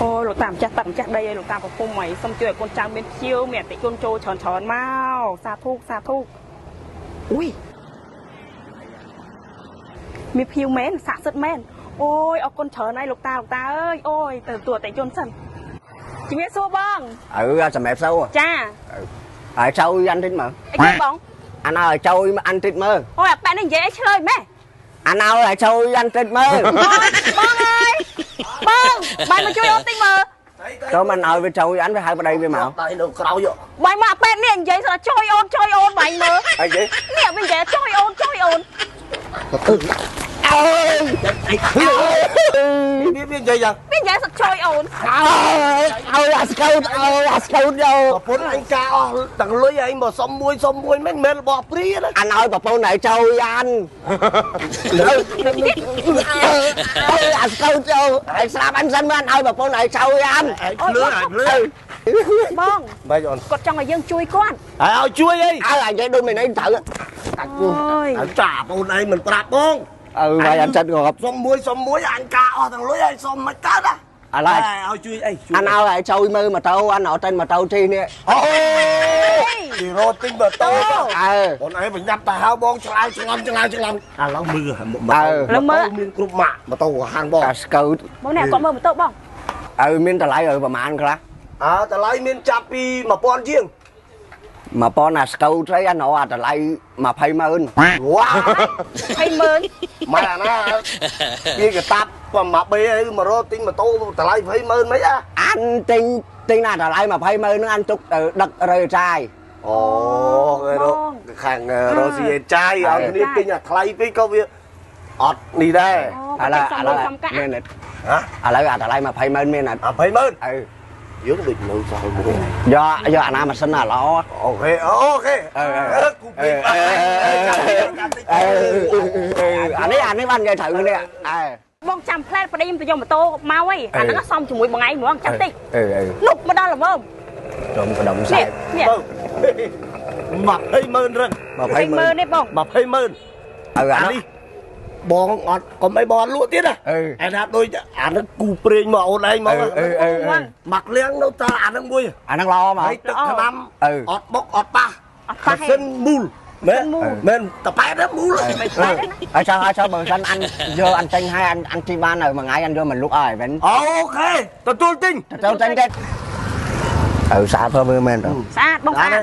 អូលោកតាម្ចាស់ទឹកម្ចាស់ដីឲ្យលោកតាប្រពុំឲ្យសូមជួយឲ្យកូនចៅមានភ្ញៀវមានអតិជនចូលច្រើនច្រើនមកសាធុសាធុអុយមានភ្ញៀវមែនស័ក្តិសិទ្ធិមែនអូយអរគុណច្រើនហើយលោកតាលោកតាអើយអូយទៅទទួលអតិជនសិនជំរាបសួរបង អឺសម្រាប់សូ ចា ហើយចូលអានតិចមើល អីគេបង អានឲ្យចូលអានតិចមើល អូយអាប៉ែនេះនិយាយឲ្យឆ្លើយម៉េះ អានឲ្យចូលអានតិចមើល បងអើយបងបាយមកជួយអូនតិចមើល ចូលមិនឲ្យវាចូលអានវាហៅប្តីវាមក ដៃនៅក្រោយ បាយមកអាប៉ែនេះនិយាយស្រាប់ជួយអូនជួយអូនបាយមើល អីគេ នេះវានិយាយជួយអូនជួយអូន អើយ វាវានិយាយយ៉ាង វានិយាយស្រាប់ជួយអូន អើយអើយអាស្កូតអើយអាស្កូតយោ ប្រពន្ធអញការអស់ទាំងលុយឯងមកសុំមួយសុំមួយមិនមែនរបស់ព្រាណា អានឲ្យប្រពន្ធឲ្យចូលអានអើយអាស្កូតយោឲ្យស្រាប់អានសិនបានឲ្យប្រពន្ធឲ្យចូលអាន ឯងភ្លឺឯងភ្លឺ បង បែរអូន គាត់ចង់ឲ្យយើងជួយគាត់ ហើយឲ្យជួយអី អើអញនិយាយដូចមិនអីត្រូវ អូយ ហើយចាបងឯងមិនប្រាប់បង អើវាយអត់ចិត្តងាប់ សុំមួយសុំមួយអញការអស់ទាំងលុយឲ្យសុំមិនកើតណា ឥឡូវ ឲ្យជួយអីជួយ អានឲ្យចូលមើលម៉ូតូអានឲ្យទិញម៉ូតូជិះនេះ អូទីរត់ទិញម៉ូតូ អើ បងឯងបញ្ញាប់ទៅហៅបងឆ្លើយឆ្លំឆ្លើយឆ្លំឥឡូវមើលម៉ូតូមានគ្រប់ម៉ាកម៉ូតូហាងបង អាស្កូត បងនេះគាត់មើលម៉ូតូបង អើមានតម្លៃឲ្យប្រហែលខ្លះ អើតម្លៃមានចាប់ពី1000ជាង 1000អាស្កូតស្អីអានោះអាតម្លៃ20ម៉ឺន វ៉ា 20ម៉ឺន ម៉ែអាណាវាកតាប់ប្រមាបេអីមករកទិញម៉ូតូតម្លៃ20ម៉ឺនមិនអា អានទិញទិញណាតម្លៃ20ម៉ឺនហ្នឹងអានទុកទៅដឹករើចាយ អូគេរកខាងរកស៊ីអេចាយឲ្យគ្នាទិញអាថ្លៃពេកក៏វាអត់នេះដែរ ឥឡូវឥឡូវមាន ហ៎ ឥឡូវអាតម្លៃ20ម៉ឺនមានអត់ 20ម៉ឺន អឺ យើងដូចនៅសល់មួយ យកយកអាណាម៉ាស៊ីនអាល្អ OK OK គូពេក អានេះអានេះបាននិយាយត្រូវនេះអើ បងចាំផ្លែតប្តីខ្ញុំទៅយកម៉ូតូមកហីអាហ្នឹងសមជាមួយបងឯងហ្មងចាំតិច អឺអឺ លុបមកដល់ល្មម ជុំកដុំសែ នេះនេះ 20ម៉ឺនរឹង 20 20ម៉ឺ ម៉ឺន ននេះបង 20ម៉ឺន អើអានេះ អានេះបងអត់កុំអីបងអត់លក់ទៀតណាឯណាដូចអានឹងគូប្រេងមកអូនឯងមក អឺអឺអឺ មកលៀងនៅតាអានឹងមួយ អាហ្នឹងល្អមក ហើយទឹកថ្នាំអត់បុកអត់ប៉ះ អត់ប៉ះ ម៉ាស៊ីនមូលមែនមែនតប៉ែតមូល មិនប៉ះទេណា ហើយចង់ឲ្យចង់បើសិនអានយកអានចេញឲ្យអានអានជីបានហើយមួយថ្ងៃអានយកមកលក់ឲ្យវិញ អូខេទទួលទិញ ទៅចេញទៀតអើស្អាតមើលមែនតើ ស្អាតបងស្អាត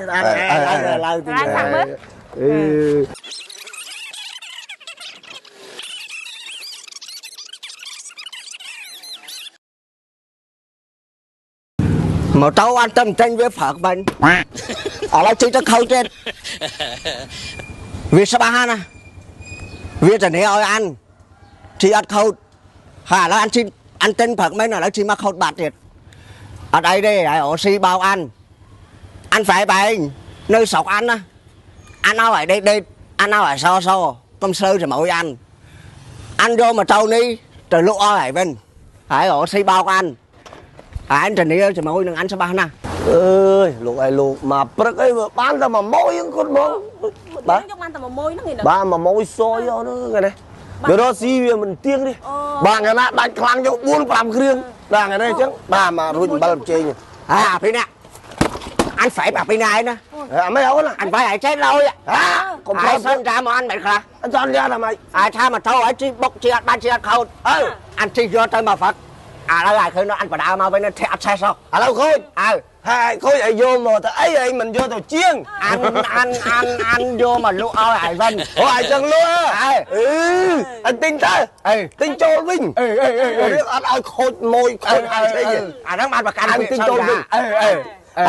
ឡើងទី ឡើងខាងមើល អឺម៉ូតូអានទៅចេញវាព្រឹកបាញ់ឥឡូវជិះទៅខូចទៀតវាច្បាស់ណាវាធានាឲ្យអានជិះអត់ខូចហើយឥឡូវអានជិះអានទិញព្រឹកមែនឥឡូវជិះមកខូចបាត់ទៀតអត់អីទេហើយអូស៊ីបោកអានអានហ្វែបែងនៅស្រុកអានណាអានឲ្យដេកដេកអានឲ្យសសកុំស្លូវជាមួយអានអានយកម៉ូតូនេះទៅលក់ឲ្យហើយវិញហើយអូស៊ីបោកអានហើយអានធានាជាមួយនឹងអានច្បាស់ណាស់ អើយលោកឯងលោកមកព្រឹកអីបានតែមួយម៉ួយគាត់មកបាទ យកបានតែមួយមួយហ្នឹងឯង បាទមួយម៉ួយសយហ្នឹងគេនេះវារកស៊ីវាមិនទៀងទេបាទថ្ងៃណាដាច់ខ្លាំងយក4 5គ្រឿងបាទថ្ងៃនេះអញ្ចឹងបាទមករួចអំបិលជេង អាអាពីនេះអានហ្វែអាពីនេះឯណា អាមិនអូន អានហ្វែឲ្យចេះលយ ហាកុំ កុំផ្លែ ផ្លែ សិនតាមអានមិនខ្លះ អត់ចង់យ៉ាថាម៉េច អាថាម៉ូតូឲ្យជិះបុកជិះអត់បានជិះអត់ខោត អើ អានជិះយកទៅមកហ្វឹកឥឡូវឲ្យឃើញអានបដើមកវិញធាក់អត់ឆេះសោះ ឥឡូវខូច អើ ហើយខូចឲ្យយកមកទៅអីឯងមិនយកទៅជាង អានអានអានអានយកមកលក់ឲ្យឲ្យវិញ អូឯងចង់លក់ អើ អឺអញទិញទៅ អេ ទិញចូលវិញ អេអេអេ រឿងអត់ឲ្យខូចម៉ួយខូចអីទេ អាហ្នឹងបានប្រកាន់ អញទិញចូលវិញ អេអេ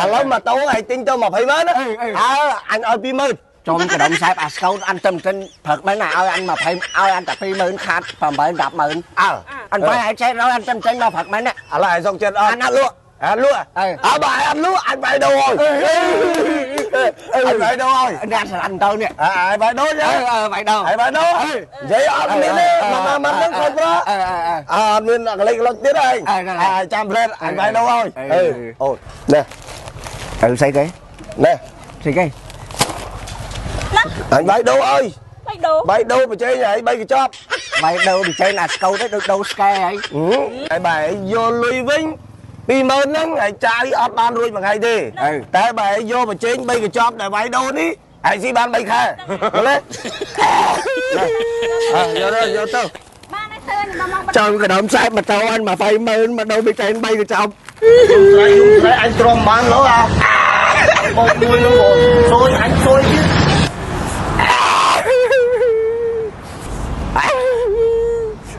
ឥឡូវម៉ូតូឯងទិញទៅ20ម៉ឺនណាអើអញឲ្យ2ម៉ឺន ចំកដុំសែបអាស្កូតអានទៅទិញព្រឹកមែនណាឲ្យអាន20ឲ្យអានតែ2ម៉ឺនខាត8 10ម៉ឺន អើ អានបាយឲ្យចេះដល់អានទៅទិញមកព្រឹកមែនណា ឥឡូវឯងសុកចិត្តអត់ អានអត់លក់ អត់លក់អើបើឯងអត់លក់អញបាយដូរឲ្យអញបាយដូរឲ្យ អ្នកស្រឡាញ់ទៅនេះ អើឯងបាយដូរ អឺអឺបាយដូរ ឯងបាយដូរនិយាយអត់មានទេមកមកហ្នឹងខូចប្រ អឺអឺ អត់មានកលេចក្លុចទៀតឯងចាំផ្លែតអញបាយដូរឲ្យអឺអូនេះ អឺស្អីគេ នេះ ស្អីគេ អញបាយដូរឲ្យ បាយដូ បាយដូរបច្ចេកឯងបីកញ្ចប់ បាយដូរបច្ចេកអាស្កូតឯងដូចដូរស្កែហី ហើយបាយយកលុយវិញ 20000ហ្នឹងហើយចាយអត់បានរួចមួយថ្ងៃទេតែបើឯងយកមកចេញ3កញ្ចប់ដែលវាយដូរនេះឯងស៊ីបាន3ខែមើលទេយកទៅយកទៅ បានហើយទៅខ្ញុំមក ចូលកណ្ដុំខ្សែម៉ូតូអញ200,000មកដូរប៊ីចេង3កញ្ចប់ ស្រ័យយំស្រ័យអញទ្រាំបានលោអាបងមួយនោះបងសួយអញសួយទៀត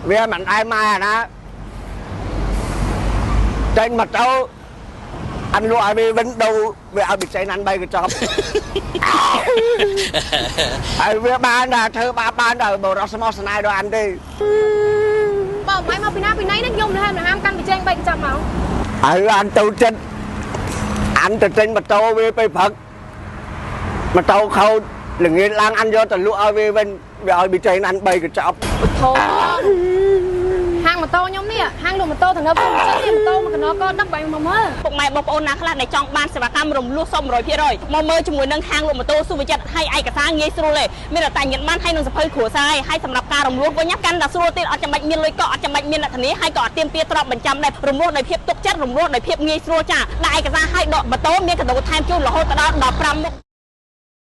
វាមិនអែម៉ែអាណាចេញម៉ូតូអញលក់ឲ្យវាវិញដូរវាឲ្យប៊ីចេងអញ3កញ្ចប់ហើយវាបានដល់ធ្វើបាបបានដល់បរោះស្មោះស្នេហ៍ដល់អញទេ បងម៉ៃមកពីណាពីណៃហ្នឹងខ្ញុំហាមហាមកាន់បិជែង3កញ្ចប់មក ហើយអញទៅចិត្តអញទៅទិញម៉ូតូវាពេលព្រឹកម៉ូតូខូចល្ងាចឡើងអញយកទៅលក់ឲ្យវាវិញវាឲ្យប៊ីចេងអញ3កញ្ចប់ ពុទ្ធោហាងម៉ូតូខ្ញុំនេះហាងលក់ម៉ូតូទំនើបខ្ញុំនេះម៉ូតូមួយកណកដឹកបាយមកមើល ពុកម៉ែបងប្អូនណាខ្លះដែលចង់បានសេវាកម្មរំលោះសម100%មកមើលជាមួយនឹងហាងលក់ម៉ូតូសុវិចិត្រហើយឯកសារងាយស្រួលទេមានតែញ៉ាំបានហើយនឹងសភៅគ្រួសារហើយសម្រាប់ការរំលោះវិញកាន់តែស្រួលទៀតអត់ចាំបាច់មានលុយកក់អត់ចាំបាច់មានអ្នកធានាហើយក៏អត់ទាមទារទ្រព្យបញ្ចាំដែររំលោះដោយភាពទុកចិត្តរំលោះដោយភាពងាយស្រួលចាដាក់ឯកសារឲ្យដកម៉ូតូមានកដោថែមជូនរហូតដល់15មុខ។